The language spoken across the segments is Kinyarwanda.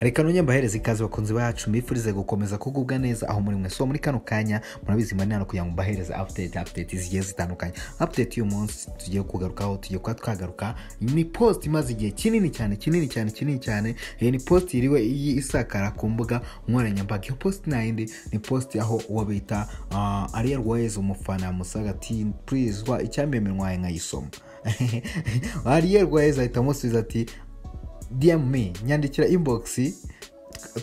Reka nongere mbahereze ikaze bakunzi bacu, mbifurize gukomeza kugubwa neza aho muri mwe. So muri kano kanya murabizi mba hano kugira ngo mbahereze update zigiye zitandukanye. Update y'uyu munsi tugiye kugarukaho, tugiye kuba twagaruka ni post imaze igihe kinini cyane kinini cyane kinini cyane. Ni post iriwe isakara ku mbuga nkoranyambaga. Iyo post nta yindi, ni post aho uwo bita Ariel Wayz, umufana musaga ati please wa icyambe iminwa nkayisoma. Ariel Wayz ahita amusubiza ati DM me, nyandikira inbox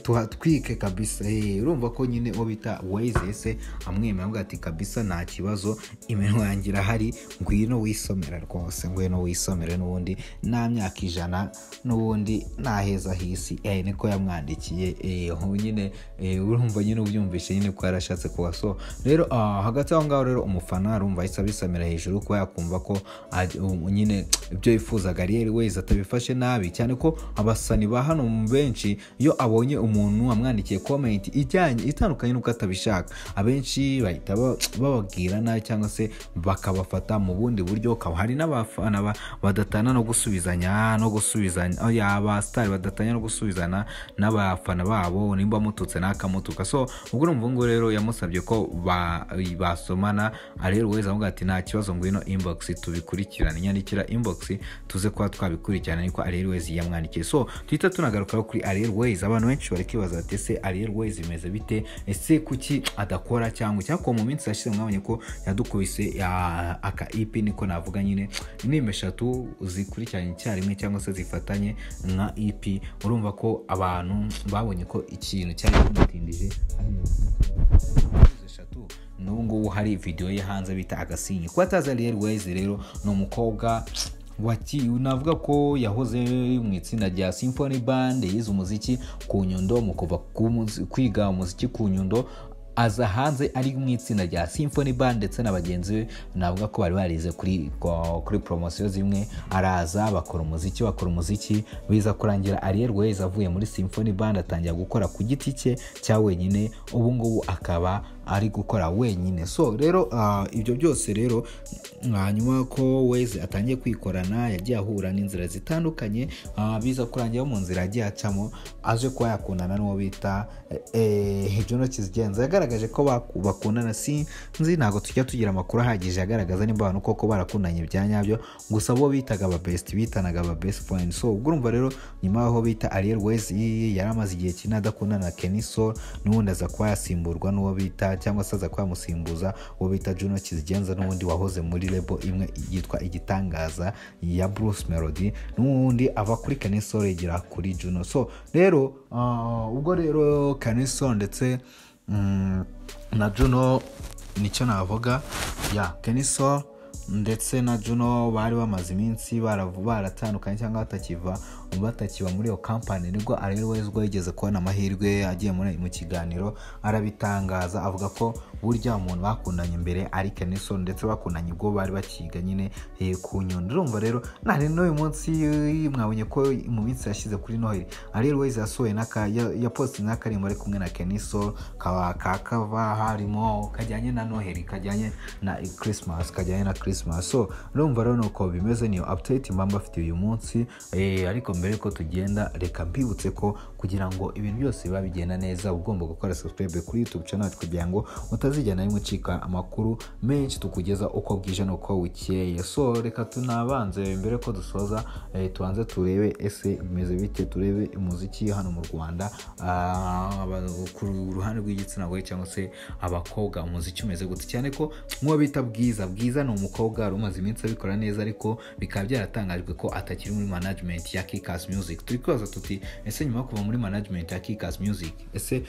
tuhatwike kabisa. Urumva ko nyine uwo bita Wayz ese amwemera, avuga ati kabisa nta kibazo, iminwa yanjye irahari, ngwino wisomera rwose, ngwino wisomere, n'ubundi nta myaka 100 n'ubundi naheza hisi. Niko yamwandikiye. Aho nyine urumva nyine ubyumvishe nyine ko yarashatse kuba. So rero hagati aho ngaho rero umufana arumva ahise abisamira hejuru, kuba yakumva ko nyine ibyo yifuzaga Ariel Wayz atabifashe nabi, cyane ko abasani ba hano benshi iyo abonye umuntu amwandikiye comment ijyanye itandukanye n'uko atabishaka, abenshi bahita bababwira nabi cyangwa se bakabafata mu bundi buryo. Kaba hari n'abafana badatana no gusubizanya no gusubizanya, yaba star badatanya no gusubizana n'abafana babo, nimba mututse nakamutuka. So ubwo urumva ngo rero yamusabye ko basomana. Ariel Wayz avuga ati nta kibazo, ngwino inbox tubikurikirane, nyandikira inbox tuze kuba twabikurikirana, niko Ariel Wayz yamwandikiye. So tuhita tunagaruka kuri Ariel Wayz. Abantu benshi bari kwibaza bati ese Ariel Wayz imeze bite, ese kuki adakora cyangwa cyako mu minsi yashize mwabonye ko yadukubise aka EP, niko navuga nyine indirimbo 3 zikurikiranye icyarimwe cyangwa se zifatanye nka EP. Urumva ko abantu babonye ko ikintu cyari kimutindije ari 3. N'ubu ngubu hari video ye hanze bita Agasinye. Kuba atazi Ariel Wayz rero ni umukobwa navuga ko yahoze mu itsinda rya Symphony Band, yize umuziki ku Nyundo, mu kuva kwiga umuziki ku Nyundo aza hanze ari mu itsinda rya Symphony Band ndetse na bagenzi be, navuga ko bari barize kuri promotion zimwe. Araza bakora umuziki, biza kurangira Ariel Wayz avuye muri Symphony Band atangira gukora ku giti cye cya wenyine, ubu ngubu akaba ari gukora wenyine. So rero ibyo byose rero hanyuma ko Wayz atangiye kwikorana, yagiye ahura n'inzira zitandukanye, biza kurangira mu nzira yagiye acamo aje kuba yakundana n'uwo bita Juno Kizigenza. Yagaragaje ko bakundana, sinzi ntago tujya tugira amakuru ahagije agaragaza nimba abantu koko barakundanye bya nyabyo, gusa bo bitaga aba best, bitanaga aba best friend. So ubwo urumva rero nyuma aho bita Ariel Wayz yaramaze igihe kinini adakundana na Kenny Sol, n'ubundi aza kuba yasimburwa n'uwo bita cyangwa se aza kuba yamusimbuza uwo bita Juno Kizigenza, n'ubundi wahoze muri label imwe yitwa Igitangaza ya Bruce Melody, n'ubundi ava kuri Kenny Sol yegera kuri Juno. So rero ubwo rero Kenny Sol ndetse na Juno, nicyo navuga ya Kenny Sol ndetse na Juno bari bamaze iminsi baratandukanye cyangwa batakiba muri iyo company. Nibwo Ariel Wayz ubwo yigeze kubona amahirwe agiye mu kiganiro arabitangaza, avuga ko burya umuntu bakundanye mbere ari Kenny Sol, ndetse bakundanye ubwo bari bakiga nyine ku Nyundo. Urumva rero nari n'uyu munsi mwabonye ko mu minsi yashize kuri Noheli Ariel Wayz yasohoye yapostinze n'akarimbo ari kumwe na Kenny Sol kakava harimo kajyanye na Noheli, kajyanye na Christmas, kajyanye na Christmas. So urumva rero nuko bimeze, niyo update mba mbafitiye uyu munsi. Ariko mbere ko tugenda reka mbibutse ko kugira ngo ibintu byose biba bigenda neza ugomba gukora subscribe kuri YouTube channel kugira ngo utazigera rimwe ucika amakuru menshi tukugeza uko bwije nuko bukeye. So reka tunabanze mbere ko dusoza, tubanze turebe ese bimeze bite, turebe umuziki hano mu Rwanda ku ruhande rw'igitsina gore cyangwa se abakobwa umuziki umeze gute, cyane ko muwo bita Bwiza. Bwiza ni umukobwa umaze iminsi abikora neza, ariko bikaba byaratangajwe ko atakiri muri management ya Kikac Music. Turi kwibaza tuti ese nyuma yo kuva muri management ya Kikac Music, ese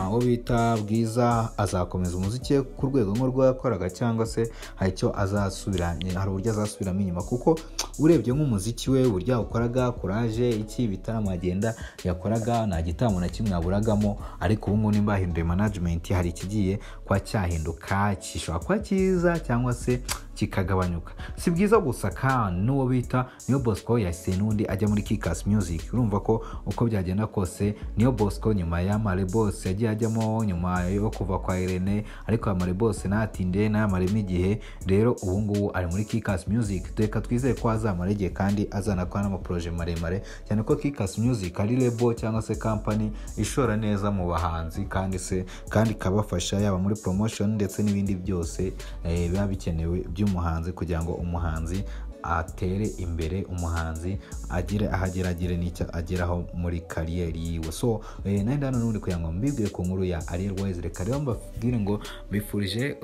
uwo bita Bwiza azakomeza umuziki ku rwego nk'urwo yakoraga, cyangwa se hari icyo azasubira, hari uburyo azasubiramo inyuma? Kuko urebye nk'umuziki we uburyo yakoraga, courage iki bitaramo agenda yakoraga, nta gitaramo na kimwe yaburagamo, ariko ubu ngubu nimba yahinduye management hari ikigiye kwa cyahinduka, gishobora kuba cyiza cyangwa se kikagabanyuka. Si bwiza gusa kandi n'uwo bita Niyo Bosco yahise n'undi ajya muri Kikac Music. Urumva ko uko byagenda kose Niyo Bosco nyuma ya Mare Boss yagiye ajyamo nyuma yo kuva kwa Irene, ariko Mare Boss natinde namaremo igihe, rero ubu ngubu ari muri Kikac Music. Reka twizeye ko azamara igihe kandi azanakora n'amaproje maremare, cyane ko Kikac Music ari label cyangwa se company ishora neza mu bahanzi kandi se kandi ikabafasha yaba muri promotion ndetse n'ibindi byose biba bikenewe by'umuhanzi kugira ngo umuhanzi atere imbere, umuhanzi agire ahageragere n'icyo ageraho muri kariyeri yiwe. So nari hano n'ubundi kugira ngo mbibwire ku nkuru ya Ariel Wayz. Reka rero mbabwire ngo mbifurije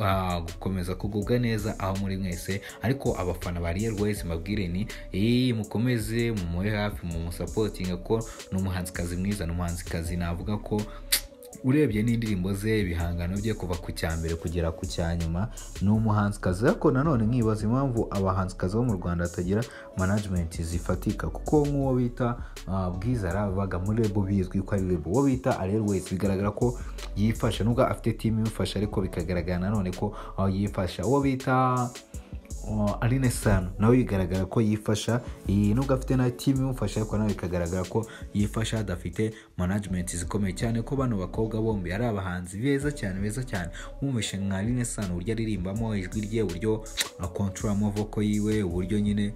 gukomeza kugubwa neza aho muri mwese, ariko abafana ba Ariel Wayz mbabwire ni mukomeze mumuhe hafi, mumusapotinga ko ni umuhanzikazi mwiza, ni umuhanzikazi navuga ko urebye n'indirimbo ze, ibihangano bye kuva ku cya mbere kugera ku cya nyuma, ni umuhanzikazi. Ariko nanone nkibaza impamvu abahanzikazi bo mu Rwanda batagira management zifatika, kuko nk'uwo bita Bwiza yarabaga muri label, bizwi ko ari label. Uwo bita Ariel Wayz bigaragara ko yifasha, nubwo afite team imufasha, ariko bikagaragara nanone ko yifasha. Uwo bita Aline Sano nawe bigaragara ko yifasha, nubwo afite na team imufasha, ariko nawe bikagaragara ko yifasha, adafite management zikomeye cyane. Ko bano bakobwa bombi ari abahanzi beza cyane, beza cyane. Wumvishe nka Aline Sano uburyo aririmbamo, ijwi rye, uburyo akontoramo vocal yiwe, uburyo nyine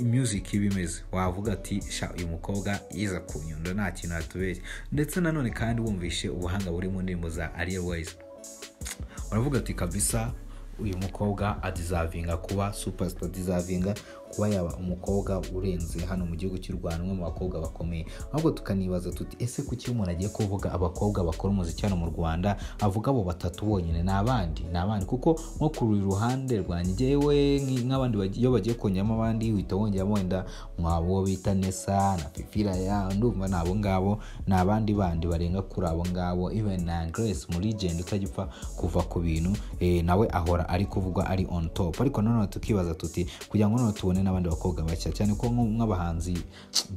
music iba imeze, wavuga ati sha uyu mukobwa yiza ku nyundo, nta kintu yatubeshya. Ndetse nanone kandi wumvishe ubuhanga buri mu ndirimbo za Ariel Wayz, uravuga ati kabisa uyu mukobwa adeservinga kuba superstar, adeservinga kuba yaba umukobwa urenze hano mu gihugu cy'u Rwanda, umwe mu bakobwa bakomeye. Ahubwo tukanibaza tuti ese kuki umuntu agiye kuvuga abakobwa bakora umuziki hano mu Rwanda avuga abo batatu bonyine? Ni abandi, ni abandi, kuko nko ku ruhande rwanjye njyewe nk'abandi iyo bagiye kongeramo abandi uhita wongeramo wenda mwabo bita Nessa na Fifiraya, ndumva ni abo ngabo, ni abandi bandi barenga kuri abo ngabo. Even na Grace muri legend utajya kuva ku bintu, nawe ahora ari kuvugwa ari on top. Ariko nanone tukibaza tuti kugira ngo none tubone n'abandi bakobwa bashya, cyane ko nk'abahanzi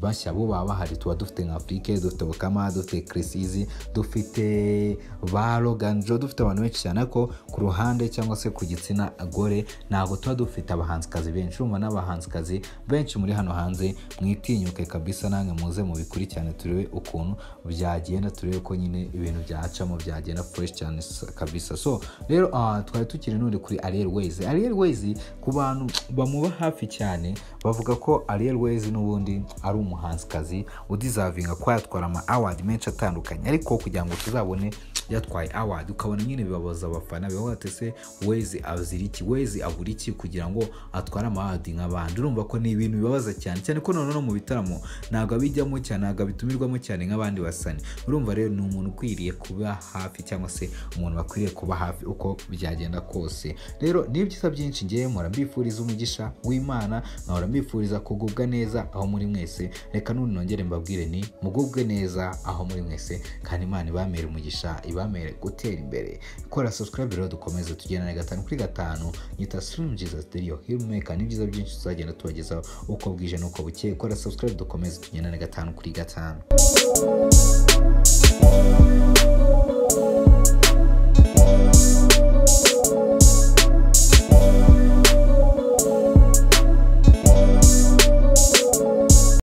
bashya bo baba bahari, tuba dufite nka Afrique, dufite Bakama, dufite Chris Easy, dufite ba Logan Joe, dufite abantu benshi cyane. Ariko ku ruhande cyangwa se ku gitsina gore ntabwo tuba dufite abahanzikazi benshi. Urumva n'abahanzikazi benshi muri hano hanze, mwitinyuke kabisa, namwe muze mubikurikirane, turebe ukuntu byagenda, turebe ko nyine ibintu byacamo byagenda fresh cyane kabisa. So rero twari tukiri n'undi kuri Ariel Wayz. Ariel Wayz ku bantu bamuba hafi cyane bavuga ko Ariel Wayz n'ubundi ari umuhanzikazi udeservinga ko yatwara ama award menshi atandukanye, ariko kugira ngo tuzabone yatwaye award ukabona nyine bibabaza abafana, bibabaza ati se Wayz azira iki, Wayz abura iki kugira ngo atware ama award nk'abandi? Urumva ko ni ibintu bibabaza cyane cyane ko noneho no mu bitaramo ntabwo abijyamo cyane, ntabwo abitumirwamo cyane nk'abandi basani. Urumva rero ni umuntu ukwiriye kuba hafi, cyangwa se umuntu bakwiriye kuba hafi uko byagenda kose. Rero ni ibyiza byinshi, ngiye mpora mbifuriza umugisha w'Imana, nkahora mbifuriza kugubwa neza aho muri mwese. Reka none nongere mbabwire ni mugubwe neza aho muri mwese, kandi Imana ibamere umugisha, ibamere gutera imbere. Kora subscribe rero dukomeze tugendane 5 kuri 5. Nyita Slim Jesus Stereo Hillmaker, ni byiza byinshi tuzagenda tubagezaho uko bwije n'uko bukeye. Kora subscribe dukomeze tugendane 5 kuri 5.